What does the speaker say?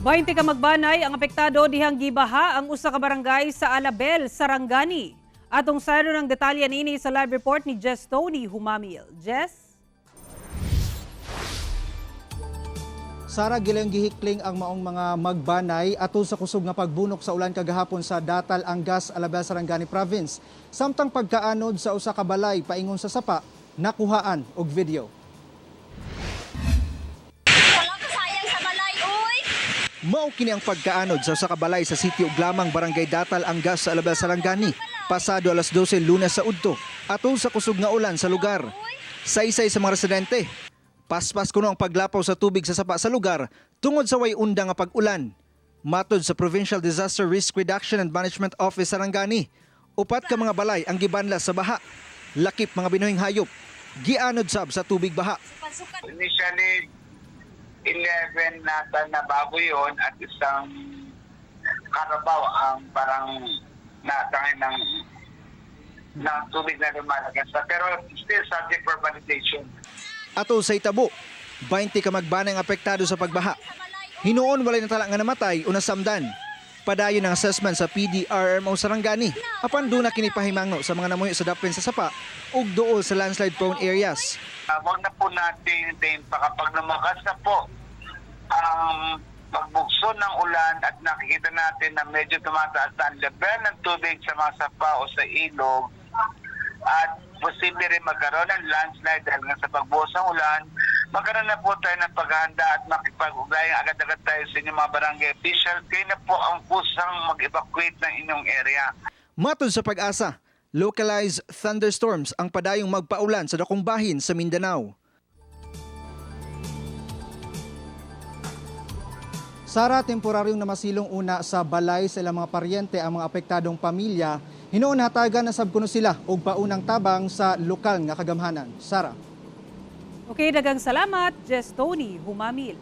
20 ka magbanay ang apektado dihang gibaha ang usa ka barangay sa Alabel, Sarangani. Atong sayro ng detalye niini sa live report ni Jess Tony Humamil. Jess? Sara, gilang gihikling ang maong mga magbanay atol sa kusog nga pagbunok sa ulan kagahapon sa Datal, Angas, Alabel, Sarangani Province. Samtang pagkaanod sa usa ka balay paingon sa sapa, nakuhaan og video. Wala ko sayang sa balay, uy! Mao kini ang pagkaanod sa usa ka balay sa sitio Glamang, Barangay Datal, Angas sa Alabel, Sarangani. Pasado alas 12 Lunes sa udto, atol sa kusog nga ulan sa lugar. Saysay sa mga residente. Paspas kuno ang paglapaw sa tubig sa sapa sa lugar tungod sa way unda nga pag-ulan. Matod sa Provincial Disaster Risk Reduction and Management Office Sarangani, upat ka mga balay ang gibanla sa baha. Lakip mga binuhing hayop, gianod sab sa tubig baha. Pasukan. Initially, 11 nata na bago yun at isang karabaw ang parang natangay ng tubig na lumalagas. Pero still subject for validation. Atol sa itabo, 20 ka magbanay ang apektado sa pagbaha. Hinuon walay natala nga namatay o nasamdan. Padayon ang assessment sa PDRMO Sarangani. Apan duna kini pahimango sa mga namuyo sa dapin sa sapa ug duol sa landslide prone areas. Huwag na po natin hintayin pa kapag lumakas na po ang pagbugso ng ulan at nakikita natin na medyo tumataas na ang level ng tubig sa mga sapa o sa ilog at posible rin magkaroon ng landslide dahil nga sa pagbuhos ng ulan, magkaroon na po tayo ng paghahanda at makipag-ugnayan agad-agad tayo sa inyong mga barangay official. Kayo na po ang kusang mag-evacuate ng inyong area. Matod sa Pag-asa, localized thunderstorms ang padayong magpaulan sa dakong bahin sa Mindanao. Sara, temporaryong namasilong una sa balay sa ilang mga paryente ang mga apektadong pamilya. Hinuon hatagan na sab kuno sila og paunang tabang sa lokal nga kagamhanan. Sara. Okay, dagang salamat, Jess Tony Humamil.